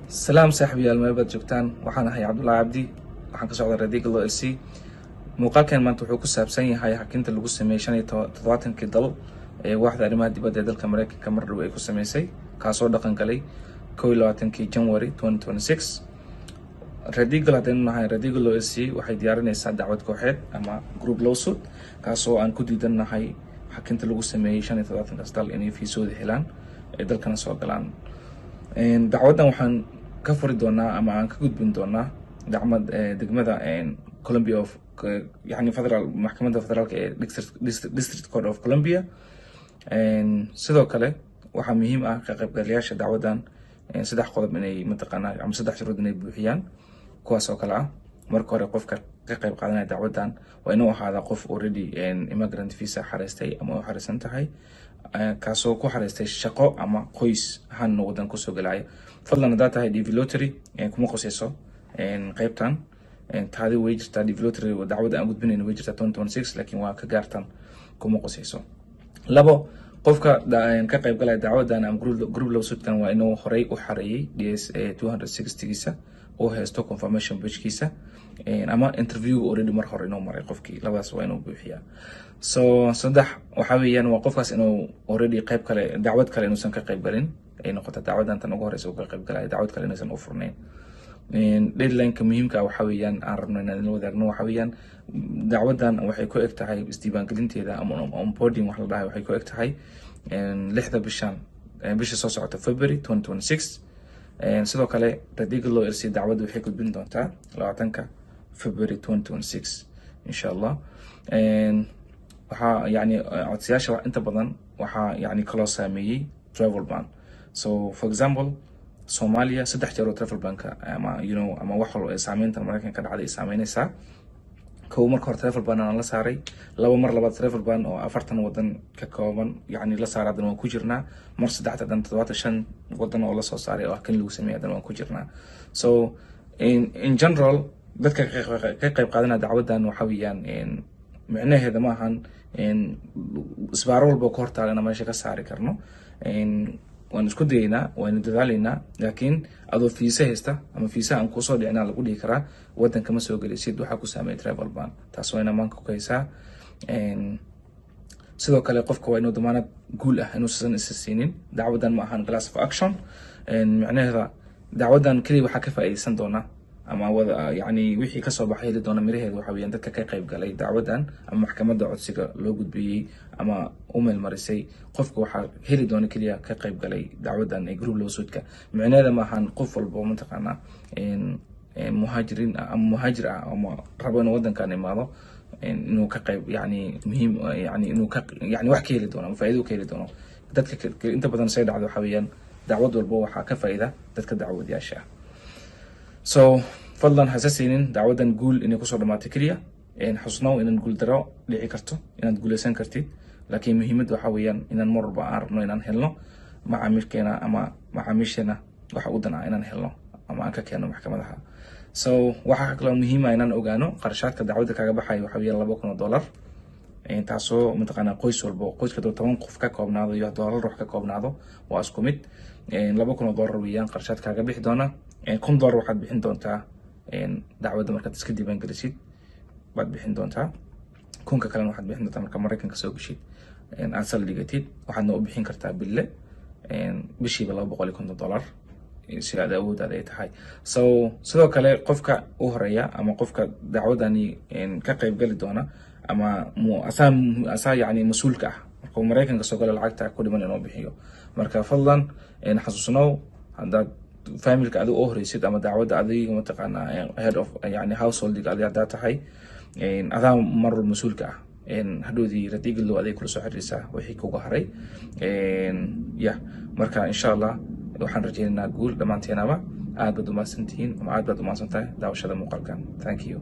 Salaam saaxiibayaal, meel baad joogtaan. Waxaan ahay Cabdullaahi Cabdi, waxaan ka socdaa Red Eagle LLC. Muuqaalkan maanta wuxuu ku saabsan yahay hakinta lagu sameeyey 75kii dal ee waaxda arrimaha dibadda ee dalka Mareykanka mar dhow ay ku sameysay, kaasoo dhaqan galay 21kii January 2026. Red Eagle haddaynu nahay, Red Eagle LLC waxay diyaarinaysaa dacwad kooxeed ama group lawsuit, kaasoo aan ku diidannahay hakinta lagu sameeyey 75kaas dal inay fiisooda helaan ee dalkana soo galaan. Dacwaddan waxaan ka furi doonaa ama aan ka gudbin doonaa dacmad degmada Columbia of yani federal, maxkamadda federaalka ee District Court of Columbia. Sidoo kale waxaa muhiim ah ka qaybgalayaasha dacwaddan saddex qodob inay mataqaanaa ama saddex shuruud inay buuxiyaan, kuwaas oo kale ah: marka hore, qofka ka qayb qaadanaya dacwaddan waa inuu ahaadaa qof already immigrant visa xareystay ama u xareysan tahay, kaasoo ku xareystay shaqo ama qoys ahaan inuu wadan kusoo galaayo. Fadlan, haddaad tahay DV lottery, kuma qoseyso qaybtan. Taadi way jirtaa, DV lottery dacwadda aan gudbinayno way jirtaa 2026, laakiin waa ka gaartan, kuma qoseyso. Labo, qofka ka qayb galaya dacwaddan ama group lawsuitkan waa inuu horey u xareeyey DS 260giisa, uu haysto confirmation pagekiisa ama interview already mar hore inuu maray qofkii. Labadaas waa inuu buuxiyaa. So saddex, waxa weeyaan waa qofkaas inuu already qayb kale, dacwad kale inuusan ka qayb galin, ay noqoto dacwaddan tan ugu horeysa uu ka qayb galaya, dacwad kale inuusan u furnayn. Deadline-ka muhiimka ah waxa weeyaan aan rabno inaan idin wadaagno waxa weeyaan dacwaddan waxay ku eg tahay isdiiwaangelinteeda ama onboarding wax la dhahay waxay ku eg tahay 6da bishan, bisha soo socota, February 2026. Sidoo kale Red Eagle Law LLC dacwadda waxay gudbin doontaa 20ka February 2026, insha Allah. Waxaa yani codsiyaasha inta badan waxaa yani kaloo saameeyey travel ban. So for example, Soomaaliya saddex jeer oo travel banka ama ama wax walba ee saameynta Mareykanka ka dhacday ay saameynaysaa. Kow, marka hore travel ban aan la saaray. Labo, mar labaad travel ban oo 40 wadan ka kooban yani la saaray, haddana waan ku jirnaa. Mar saddexaad haddana 75 wadan oo lasoo saaray oo ah kan lagu sameeyay, haddana waan ku jirnaa. So in general, dadka ka qayb qaadanaya dacwaddan waxa weeyaan micnaheeda ma ahan isbaaro walba ka hortaala inaan meesha ka saari karno. Waan isku dayeynaa, waanu dadaaleynaa, laakiin adoo fiisa haysta ama fiisa aan kusoo dhicinaa lagu dhihi karaa waddanka ma soo gelisid, waxaa ku saameeyay travel ban. Taas waa inaa maanka ku haysaa. Sidoo kale qofka waa inuu damaanad guul ah inuusan isa siinin. Dacwaddan ma ahan class of action. Micnaheeda dacwaddan keliya waxaa ka faa'iideysan doona ama wada yani wixii kasoo baxay heli doona miraheeda waxa weeyaan dadka ka qayb galay dacwaddan ama maxkamadda codsiga loo gudbiyey ama u meelmarisay. Qofka waxaa heli doona keliya ka qayb galay dacwaddan ee group lawsuitka. Micnaheeda ma ahan qof walba oo mataqaanaa muhaajiriin ah ama muhaajir ah ama rabo inuu waddankan imaado inuu ka qayb yani muhiim yani inuu ka yani wax ka heli doono ama faa'iido ka heli doono. Dadka inta badan say dhacdo waxa weeyaan dacwad walba waxaa ka faa'iida dadka dacwadayaasha ah. So fadlan hase siinin dacwaddan guul inay kusoo dhamaato keliya. Xusnow inaan guul daro dhici karto, inaad guuleysan kartid, laakiin muhiimadda waxaa weeyaan inaan mar walba aan rabno inaan helno macaamiilkeena ama macaamiisheena waxa u dan ah inaan helno ama aan ka keeno maxkamadaha. So waxaa kaloo muhiim ah inaan ogaano qarashaadka dacwadda kaaga baxaya waxa weeyaan $2,000, taasoo mataqaanaa qoys walbo, qoyska hadduu 10 qof ka koobnaado iyo hadduu hal ruux ka koobnaado waa isku mid, $2,000 weeyaan qarashaad kaaga bixi doona. $1,000 waxaad bixin doontaa dacwadda markaad iska diiwaan gelisid baad bixin doontaa. 1,000ka kalena waxaad bixin doontaa marka Maraykanka soo geshid, aad saldhigatid. Waxaadna u bixin kartaa bille, bishiiba $250 si aad awooddaada ay tahay. So sidoo kale qofka u horeeya ama qofka dacwadani ka qayb gali doona ama asaa yani mas-uulka ah markuu Maraykanka soo galo lacagta ku dhiman inuu bixiyo. Marka fadlan xasuusnow, haddaad familka adiga u horeysid ama dacwadda adiga mataqaanaa head of yani householdiga adi haddaa tahay, adaa mar walba mas-uulka ah. Hadhowdii Red Eagle Law aday kula soo xiriirsaa wixii kuga haray ya. Marka insha Allah waxaan rajeynaynaa guul dhammaanteenaba. Aad baad umahadsantihiin ama aad baad umahadsan tahay daawashada muuqaalkan. Thank you.